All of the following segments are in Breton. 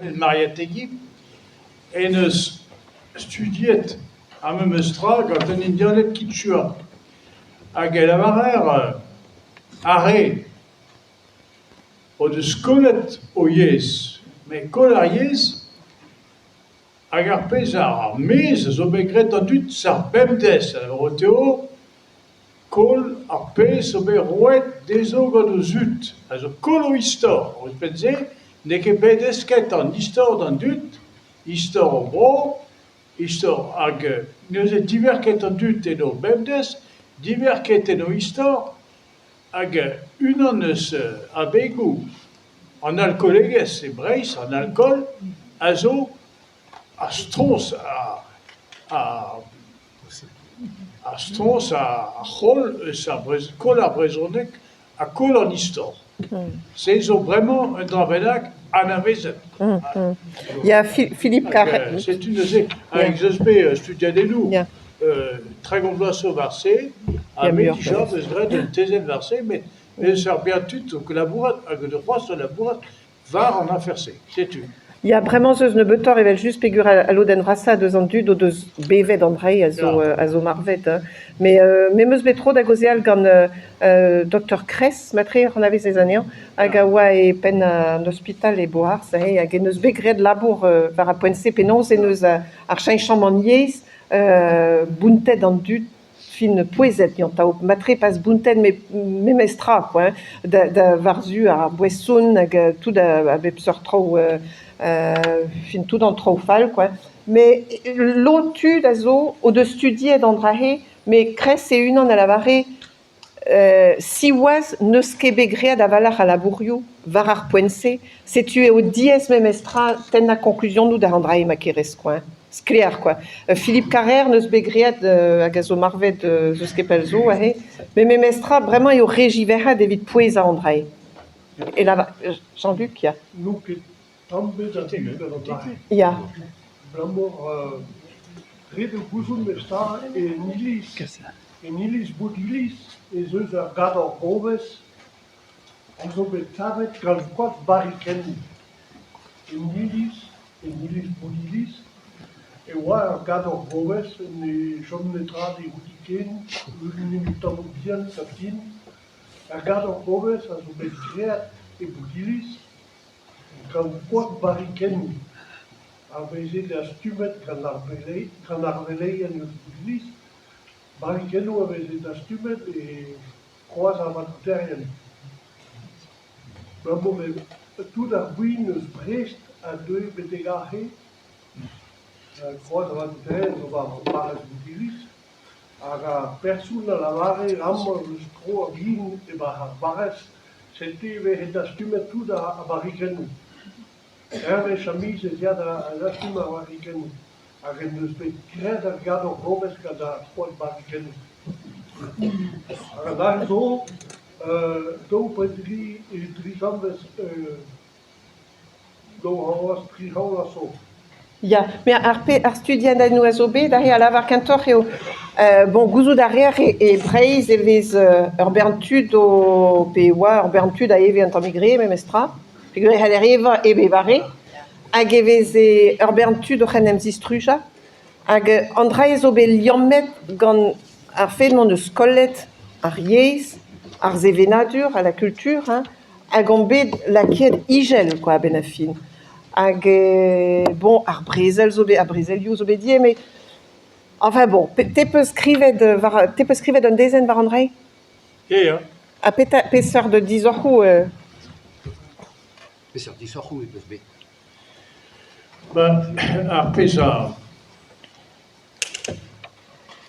Mariategui en deus studiet ar memes tra gant an Indianed Quechua hag e lavarer ar re o deus kollet o yezh. Met koll ar yezh hag ar pezh ar maez a zo bet graet d'an dud seurt bemdez a lavarout eo Koll ar pezh zo bet roet dezho gant o zud, a zo koll o istor. Ouzhpenn-se n'eo ket bet desket an istor d'an dud, istor o bro, istor hag neuze diverket an dud en o bemdez, diverket en o istor hag unan eus abegoù an alkoolegezh e Breizh, an alkool, a zo ar stroñs ar Ar stroñs ar c'holl eus ar koll ar brezhoneg ha koll an istor. Se zo bremañ un dra bennak anavezet. Ya, Philippe Carré. Setu neuze hag ez eus bet studiadennoù 30 vloaz zo war se ha me dija 'm eus graet un tezenn war se met eus ar bern tud o labourat hag c'hoazh o labourat war an afer-se, setu. Ya, bremañ 'z eus nebeutoc'h evel-just peogwir al lodenn vrasañ deus an dud o deus bevet an dra-se a zo a zo marvet. Met me 'm eus bet tro da gaozeal gant doktor Kress, matre ec'h anavezez anezhañ, hag a oa e penn an ospital e Boarzh aze hag en deus bet graet labour war ar poent-se penaos en deus ar cheñchamant yezh bountet an dud fin pouezet gantañ, matre pas bountet met memes tra quoi hein, da da war-zu ar boeson hag tout a bep seurt traoù fin tout an traoù fall quoi. Met lod tud a zo o deus studiet an dra-se met Kress e-unan a lavare siwazh n'eus ket bet graet a-walc'h a labourioù war ar poent-se, setu eo diaes memes tra tennañ koñkluzionoù da an dra-se ma kerez quoi hein. Sklaer quoi. Philippe Carrère n'eus bet graet hag a zo marvet 'z eus ket pell zo aze, met memes tra bremañ eo re ziwezhat evit pouezañ an dra-se. E lavar Jean-Luc, ya. N'on ket tamm bet a-du gant an titl. Ya. Abalamour ret eo gouzout memestra en iliz, en iliz Bodiliz ez eus ur gador-goves a zo bet savet gant koad barrikennoù. En iliz, en iliz Bodiliz e oa ur gador-goves ne chom netra dezhi ken, nemet tammoù bihan kapitin. Ar gador-goves a zo bet graet e Bodiliz gant koad barrikennoù a veze dastumet gant ar gant ar veleien eus Bodiliz. Barrikennoù a veze dastumet e Kroaz ar Vabouterien. Abalamour eo tout ar gwin eus Brest a deue betek aze. Kroaz ar Vabouterien zo war barrez Bodiliz hag ar person a lavare amañ eus tro ar gwin e-barzh ar barrez setu e veze dastumet tout ar barrikennoù. Hervez ar miz ez ya da dastum ar barrikennoù hag en deus bet graet ar gador-gomes gant ar c'hoad barrikennoù. Hag an dra zo daou pe dri dri zanvez daou c'hortoz tri c'hortoz zo. Ya, met ar pe ar studiadennoù a zo bet aze a lavar kentoc'h eo bon gouzout a reer e Breizh e vez ur bern tud o pe e oa ur bern tud a eve un tammig re memestra peogwir e c'haller evañ hep evañ re hag e veze ur bern tud oc'h en em zistrujañ hag an dra-se zo bet liammet gant ar fed m'hon eus kollet ar yezh, ar sevenadur ha la culture hein hag omp bet lakaet ijel kwa a-benn ar fin. Hag bon ar brezel zo bet ar brezelioù zo bet ivez met enfin bon te 'peus skrivet war te 'peus skrivet un dezenn war an dra-se? Ya. Ha petra peseurt disoc'hoù? Peseurt disoc'hoù ez peus bet? Ba ar pezh a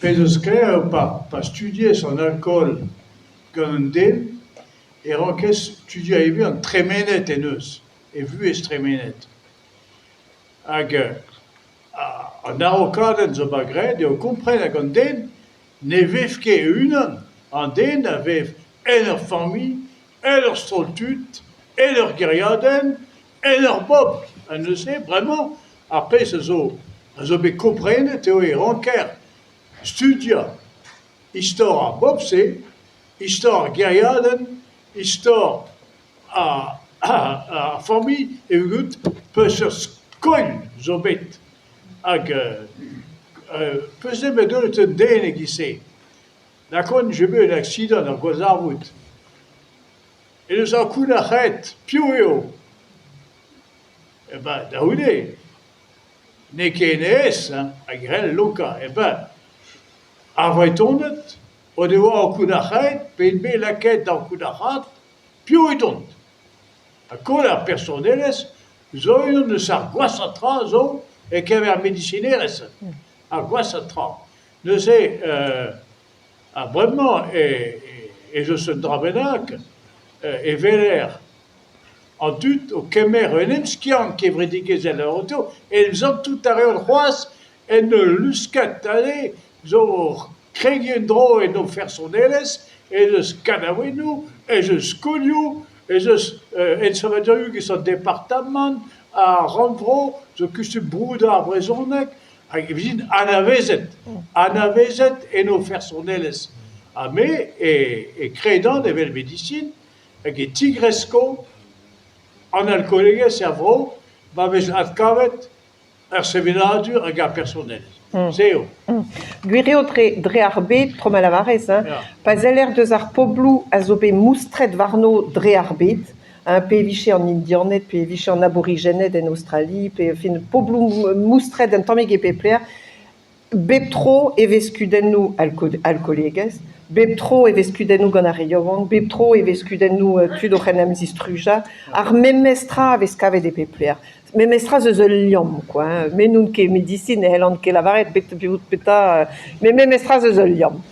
pezh zo sklaer eo pa pa studiez an alkool gant un den e rankez studiañ ivez an tremenet en deus, e vuhez tremenet. Hag an araokadenn zo bet graet eo kompren hag an den ne vev ket e-unan, an den a vev en ur familh, en ur stroll tud, en ur gêriadenn, en ur bobl. Ha neuze bremañ ar pezh a zo a zo bet komprenet eo e ranker studiañ istor ar bobl-se, istor ar gêriadenn, istor Ar familh evit peseurt skoilh zo bet hag peus nemet deuet un den e-giz-se. Lakaomp 'je bet un aksidant, ur gwallzarvoud. En deus ankounac'haet piv eo. Eh ben da c'houde n'eo ket aes hein hag c'hell lonkañ. Eh ben ar Vretoned o devoa ankounac'haet pe int bet lakaet da ankounac'haat piv edont. Ha koll ar personelezh zo unan eus ar gwashañ tra zo e-keñver medisinerezh. Ar gwashañ tra. Neuze ha bremañ ez eus un dra bennak e weler an dud o kemer un emskiant kevredigezhel ganto, en em santout a reont c'hoazh en ul luskad aze zo o kregiñ en-dro en o fersonelezh, ez eus kanaouennoù, ez eus skolioù, ez eus ensavadurioù giz an departamant, ar rannvro zo kustum broudañ ar brezhoneg hag e vezint anavezet, anavezet en o fersonelezh. Ha me e kredan evel medisin hag e tigresko an alkoolegezh er vro ma vez adkavet ar sevenadur hag ar personelezh. Se eo. Gwir eo dre ar bed, tro ma lavarez, hein, pa seller deus ar pobloù a zo bet moustret warno dre ar bed, hein, pe e vije an Indianed, pe e vije an Aborijened en Aostrali, pe fin pobloù moustret un tammig e pep lec'h, Bep tro e vez kudennoù alkoolegezh, bep tro e vez kudennoù gant ar re yaouank, bep tro e vez kudennoù tud oc'h en em zistrujañ. Ar memes tra a vez kavet e pep lec'h. Memes tra 'z eus ul liamm kwa hein. Me n'on ket medisin, ne c'hellan ket lavaret petra, met memes tra 'z eus ul liamm.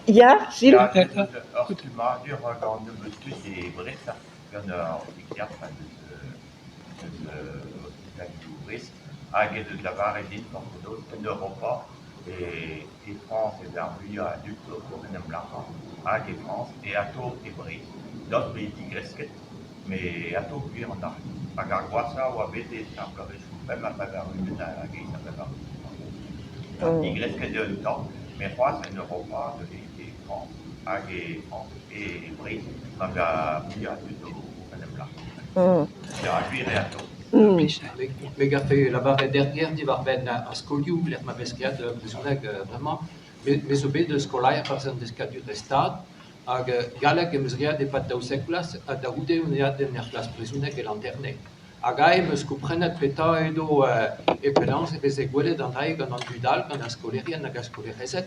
Ya, Gilles? Ya, ur stummadur gant nebeut tud e Brest gant ur psikiatr eus ospitalioù Brest hag he deus lavaret din penaos en Europa e Frañs ez ar muiañ a dud oc'h en em lazhañ hag e Frañs e atav e Breizh daoust m'eo digresket met atav gwir an dra hag ar gwashañ a oa bet e ar bloavezhioù 85 hag 88. Digresket eo un tamm met c'hoazh en Europa neuze e Frañs hag e Frañs e Breizh ma vez muiañ a dud oc'h en em lazhañ. Ya, gwir eo atav. Me garfe lavaret ur ger diwar-benn ar skolioù lec'h ma vez graet brezhoneg bremañ. Me zo bet skolaer barzh an deskadurezh Stad hag galleg em eus graet e-pad 12 vloaz ha da c'houde on aet en ur c'hlas brezhoneg e Landerne. Hag aze em eus komprenet petra edo e penaos e veze gwelet an dra-se gant an dud all, gant ar skolaerien hag ar skolaerezed.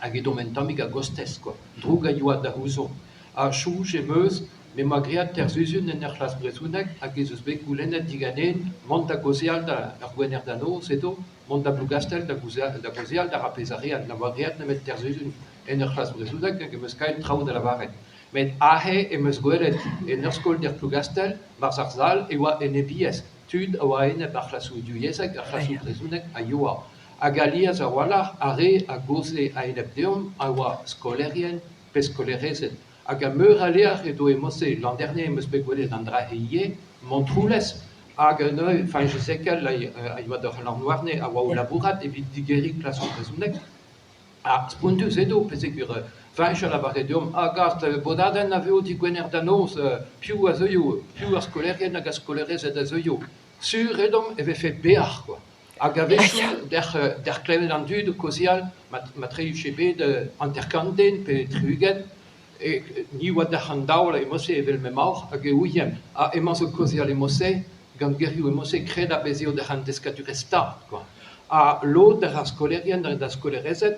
Hag edomp un tammig a-gostez kwa, droug a yoa da c'houzout. Ha soñj em eus me 'moa graet teir sizhun en ur c'hlas brezhoneg hag ez eus bet goulennet diganin mont da gaozeal da ur gwener da noz edo, mont da Blougastell da gaozeal da ar pezh a rean. Na oa graet nemet teir sizhun en ur c'hlas brezhoneg hag em eus kaet traoù da lavaret. Met aze em eus gwelet en ur skol d'er Plougastell, 'barzh ar sal, e oa enebiezh. Tud a oa a-enep ar c'hlasoù divyezhek, ar c'hlasoù brezhoneg a yoa. Hag alies a-walc'h ar re a gaoze a-enep deomp a oa skolaerien pe skolaerezed. Hag a meur a lec'h edo e-mod-se. Landerne em eus bet gwelet an dra-se ivez, Montroulez, hag neuze Fañch Ezekiel a yoa doc'h Lanhouarne a oa o labourat evit digeriñ klasoù brezhoneg. Ha spontus edo peogwir Fañch a lavare deomp ah gast, bodadenn a vezo digwener da noz, piv a zeuio, piv ar skolaerien hag ar skolaerezed a zeuio. Sur edomp e vefe bec'h kwa. Hag a-wechoù dec'h klevet an dud o kaozeal matre 'vije bet 50 den pe 60 ni 'oa dec'h an daol e-mod-se evel m'emaoc'h hag e ouiemp ha emañ zo kaozeal e-mod-se gant gerioù e-mod-se kredabl ez eo dec'h an deskadurezh stad kwa. Ha lod ar skolaerien hag ar skolaerezed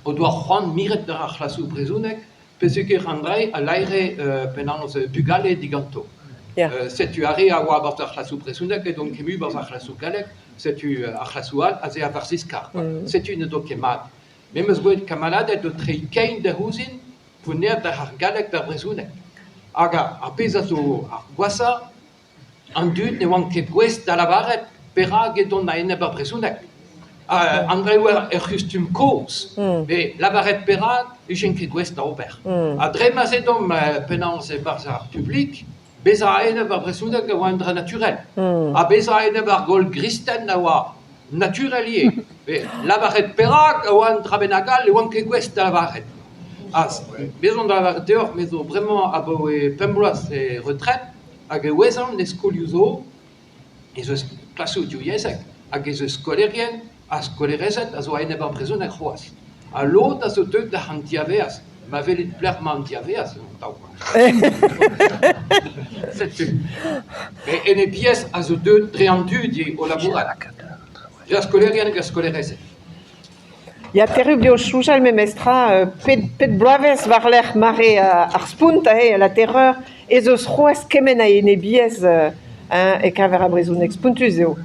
o doa c'hoant miret ar c'hlasoù brezhonek peogwir an dra a laere penaos bugale diganto. Setu ar re a oa 'barzh ar c'hlasoù brezhonek edont ket mui 'barzh ar c'hlasoù gallek, setu ar c'hlasoù all aze a war ziskar. Setu n'edo ket mat. Me 'm eus gwelet kamaladed o treiñ kein da ouzhin pounner d'ar galleg d'ar brezhoneg. Hag ar pezh a zo ar gwashañ, An dud ne oant ket gouest da lavaret perak edont a-enep ar brezhoneg. An dra oa ur c'hustum kozh, met lavaret perak ne vijent ket gouest da ober. Ha dre ma'z edomp penaos e-barzh ar publik, bezañ a-enep ar brezhoneg a oa un dra naturel. Ha bezañ a-enep ar goll gristen a oa naturel ivez. Met lavaret perak a oa un dra bennak all ne oant ket gouest da lavaret. Ha bez' on da lavaret deoc'h, me zo bremañ abaoe pemp bloaz e retret. Hag e ouezan e skolioù zo ez eus klasoù divyezhek hag ez eus skolaerien ha skolaerezed a zo a-enep ar brezhoneg c'hoazh. Ha lod a zo deuet d'ar an diavaez. Ma welit pelec'h emañ an diavaez, an taol. Setu. Met enebiezh a zo deuet dre an dud ivez o labourat. Dre ar skolaerien hag ar skolaerezed. Ya, terrupl eo soñjal memestra pet, pet bloavezh war-lerc'h mare ar spont aze, la terreur, ez eus c'hoazh kement a enebiezh hein, e-keñver ar brezhoneg. Spontus eo.